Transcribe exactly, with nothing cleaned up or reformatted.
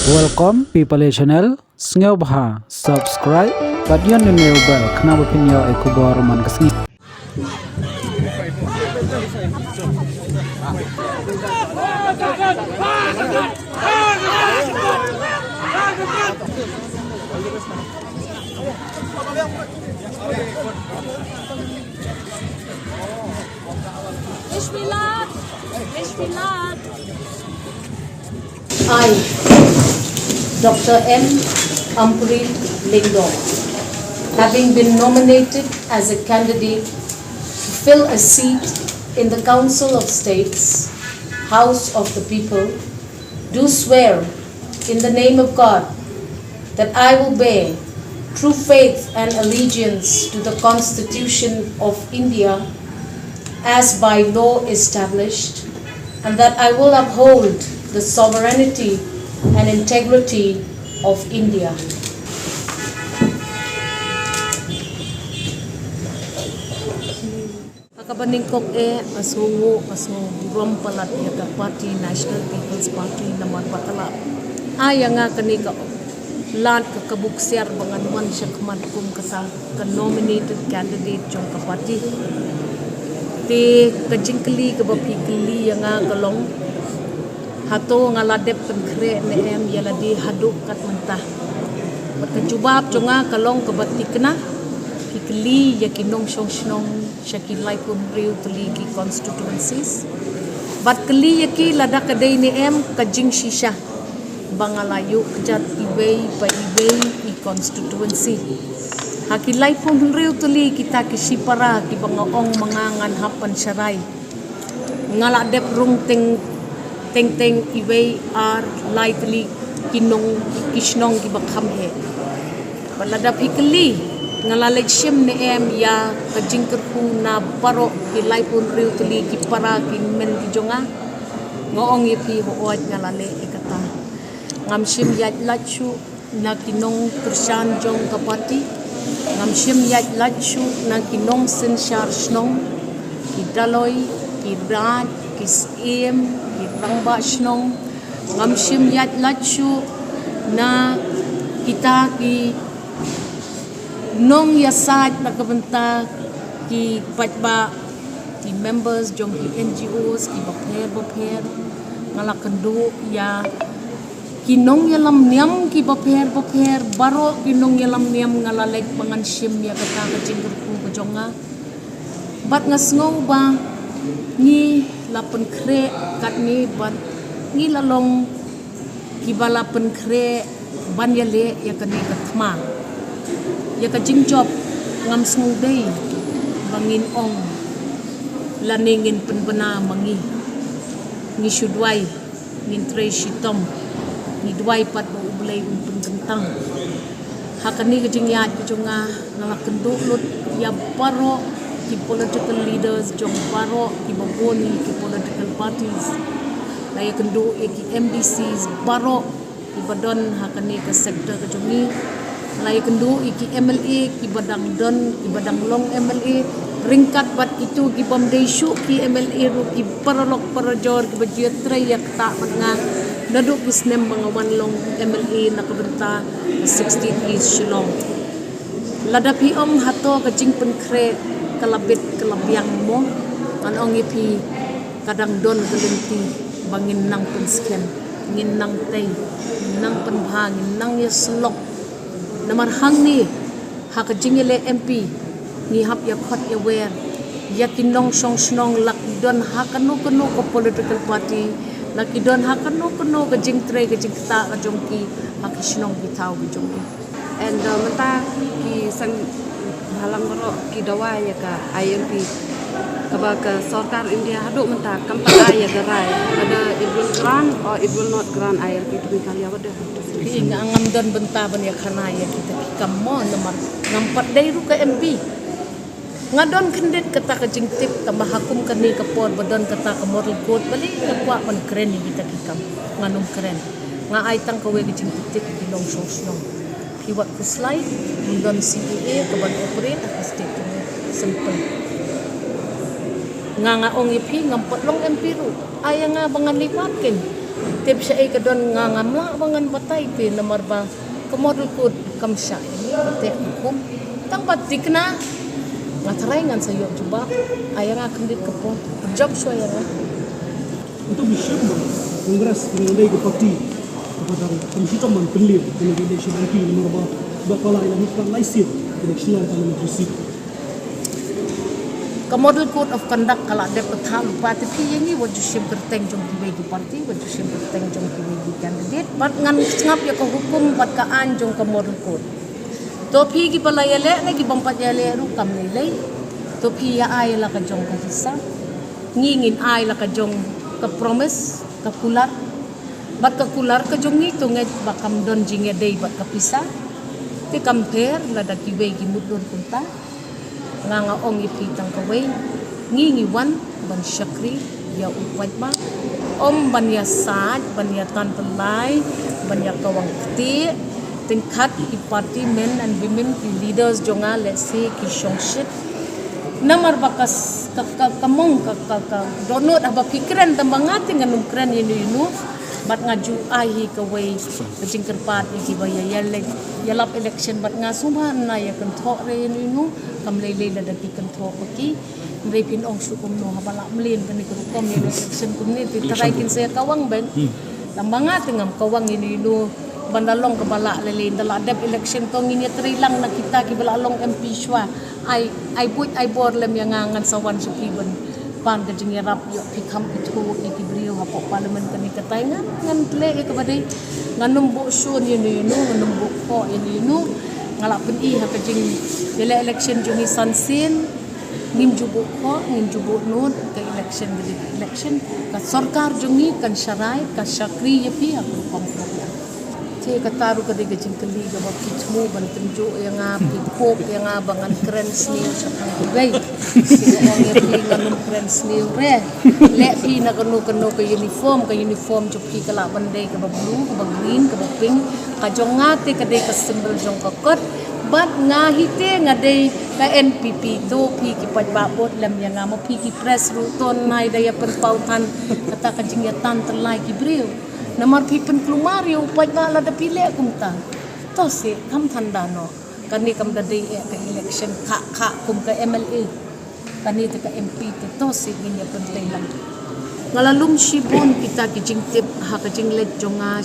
Welcome People Channel, sngewbha subscribe bad ïa une u bell khnang ba phin ïoh ïa ki khubor man ka sngi. Wish me luck. Wish me luck. I, Doctor M Ampareen Lyngdoh, having been nominated as a candidate to fill a seat in the Council of States, House of the People, do swear in the name of God that I will bear true faith and allegiance to the Constitution of India as by law established, and that I will uphold the sovereignty and integrity of India. Ha kaba nyngkong eh, nga sngewnguh, nga sngew burom palat ïa ka party National People's Party namar ba ka la ai ïa nga kane ka lad ka, ka bok siar ba ngan wan sha khmat kum kata ka nominated candidate jong ka party. Te ka jingkylli kaba phi kylli ïa nga ka long, hato nga la dep pynkhreh ne em ïa lade haduh kat mynta? Bad ka jubab jong nga ka long kaba thikna, phi kylli ïa ki nongshong shnong sha ki laiphew hynriew tylli ki constituencies. Bad kylli ïa ki lada ka dei ne em ka jingshisha ba nga la ïuh kjat iwei pa iwei i constituency ha ki laiphew hynriew tylli kita ki shipara kiba nga ong ma nga ngan hap ban sharai. Nga la dep rung teng teng teng iwei ar lai tylli ki nong ki shnong kiba kham heh. Bad lada phi kylli nga la leit shim ne em ïa ka jingkyrkhu na baroh ki laiphew hynriew tylli ki para ki men ki jong nga, nga ong ïa phi, hooid nga la leh ïa kata. Ngam shim ïaid lait shuh na ki nongkyrshan jong ka party. Ngam shim ïaid lait shuh na ki nongsynshar shnong, ki daloi, ki raid, ki syiem, ki rangbah shnong. Ngam shim ïaid lait shuh na kita ki nongïasaid na ka bynta ki paidbah, ki members jong ki N G Os kiba pher ba pher. Nga la kynduh ïa ki nongïalam niam kiba pher ba pher, baroh ki nongïalam niam nga la leit ba ngan shim ïa kata ka jingkyrkhu ka jong nga. Bad nga sngew ba ngi la pynkhreh katne bad ngi la long kiba la pynkhreh ban ïaleh ïa kane ka thma. Ïa ka jingjop ngam sngew dei ba ngin ong lane ngin pynbna ma ngi. Ngi shu duwai, ngin trei shitom, ngi duwai pat ba U Blei un pynkyntang. Ha kane ka jingïaid ka jong nga, nga la kynduh lut ïa baroh ki political leaders jong baroh kiba bun ki political parties. La ïakynduh ïa ki M D Cs baroh kiba don ha kane ka sector ka jong ngi. La ïakynduh ïa ki M L A kiba dang don, kiba dang long M L A. Ryngkat bad kito ki bym dei shuh ki M L A ruh, ki paralok parajor kiba ju ïatrei ïa kata bad nga naduh ki snem ba nga wan long M L A na ka bynta sixteen East Shillong. Lada phi ong hato ka jingpynkhreh ka la bit ka la biang mo, ngan ong ïa phi ka dang don ka lynti ba ngin nang pynskhem, ngin nang tei, ngin nang pynbha, ngin nang ïasyllok. Namar hangne ha ka jingïaleh M P ngi hap ïakhot ïawer ïa ki nongshong shnong, la ki don ha kano kano ka political party, la ki don ha kano kano ka jingtrei ka jingktah ka jong ki ha ki shnong ki thaw ki jong ki. And uh, mynta ki seng bhalang baroh ki dawa ïa ka I L P kaba ka sorkar India haduh mynta kam pat ai ïa ka rai whether it will grant or it will not grant I L P to Meghalaya. What do you have to say? Phi, nga ngam don bynta ban ïakhana ïa kita ki kam mo, namar ngam pat dei ruh ka M P. Nga don khyndiat kata ka jingtip, tangba ha kum kane ka por ba don kata ka model code, balei nga kwah ban kren ïa kita ki kam? Ngan ym kren. Nga ai tang kawei ka jingtip ïa ki nongshong shnong. Phi wad khuslai, ym don C A A ka ban operate ha ka state kane. Simple. Nga, nga ong ïa phi, ngam pat long M P ruh. Ai ïa nga ba ngan leit wad kein. Tip shaei ka don, nga ngam lah ba ngan batai te namar ba ka model code kam shah ïa ngi ba teh hukum. Tang ba thikna nga tharai ngan sa ïoh jubab. Ai ïa nga khyndiat ka por, jop shuwa ïa nga. Ntu bishop ba Congress ki dei ka party kaba dang kam shi kam ban pynlip kane ka election, anti namar ba ba pala ïa mut ka lai sien election, lai parliamentary seat. Ka model code of conduct ka la dep pathar lypa, te phi ïa ngi wat ju shim kyrteng jong kiwei ki party, wat ju shim kyrteng jong kiwei ki candidate. Bad ngan sngap ïa ka hukum bad ka aiñ jong ka model code. To phi kiba la ïaleh ne kibym pat ïaleh ruh kam lei lei. To phi ïa ai la ka jong ka hisap. Ngi ngin ai la ka jong ka promise, ka kular. Bad ka kular ka jong ngi to ngeit ba kam don jingïadei bad ka pisa. Te kam pher lada kiwei ki mutdur kumta. Nga nga ong ïa phi tang kawei, ngi ngi wan ban shakri ïa u paidbah. Ym ban ïa sait, ban ïa tan tyllai, ban ïa kawang ktieh. Tyngkhat ki party men and women, ki leaders jong nga, let's say ki shongshit. Namar ba ka s-, ka, ka, ka mong ka, ka, ka dohnud haba phi kren, tang ba nga te ngan ym kren ïa inu inu. Bad nga ju ai hi kawei ka jingkyrpad ïa kiba ïa, ïa leh, ïa lap election bad nga sngewbha na ïa kynthoh re ïa inu inu. Kam lei lei lada ki kynthoh ba ki. Hynrei phin ong shu kumno haba lah mlien kane ka rukom ïa election kumne, te tharai kin sa ïa kawang bad. Tang ba nga te ngam kawang ïa inu inu. Ban da long kaba lah lei lei, da lah dep election to ngin ïa trei lang na kita kiba lah long M P shuwa. Ai, ai buit ai bor lem ïa nga, ngan sa wan sha phi ban pan ka jingïarap ïoh phi kham ithuh ïa ki briew hapoh parliament kane ka taïew. Ngan, ngan tleh ïa kaba dei. Ngan ym buh shun ïa inu inu, ngan ym buh khoh ïa inu inu. Nga la pyni ha ka jing, ïa leh election jong ngi san sien. Ngim ju buh khoh, ngim ju buh nud, ka election ka dei ka election. Ka sorkar jong ngi kan sharai, kan shakri ïa phi ha ka rukom ka rukom. Te kata ruh ka dei ka jingkylli kaba phi thmu ban pynjuh ïa nga, phi pok ïa nga ba ngan kren sniew shaphang kiwei. Te nga ong ïa phi ngan ym kren sniew re. Leh phi na kano kano ka uniform, ka uniform jong phi ka lah ban dei kaba blue, kaba green, kaba pink. Ka jong nga te ka dei ka symbol jong ka kot. Bad nga hi te nga dei ka N P P, to phi ki paidbah bud lem ïa nga, ma phi ki press ruh to nai da ïa pynpaw than kata ka jingïatan tyllai ki briew. Namar phi pynkulmar ïa u paidbah lada phi leh kumta. To seh, kham than da noh. Kane kam da dei eh ka election khah khah kum ka M L A. Kane te ka M P te, to seh ngin ïa pynlong lang. Nga la lum shibun kita ki jingtip ha ka jingleit jong nga.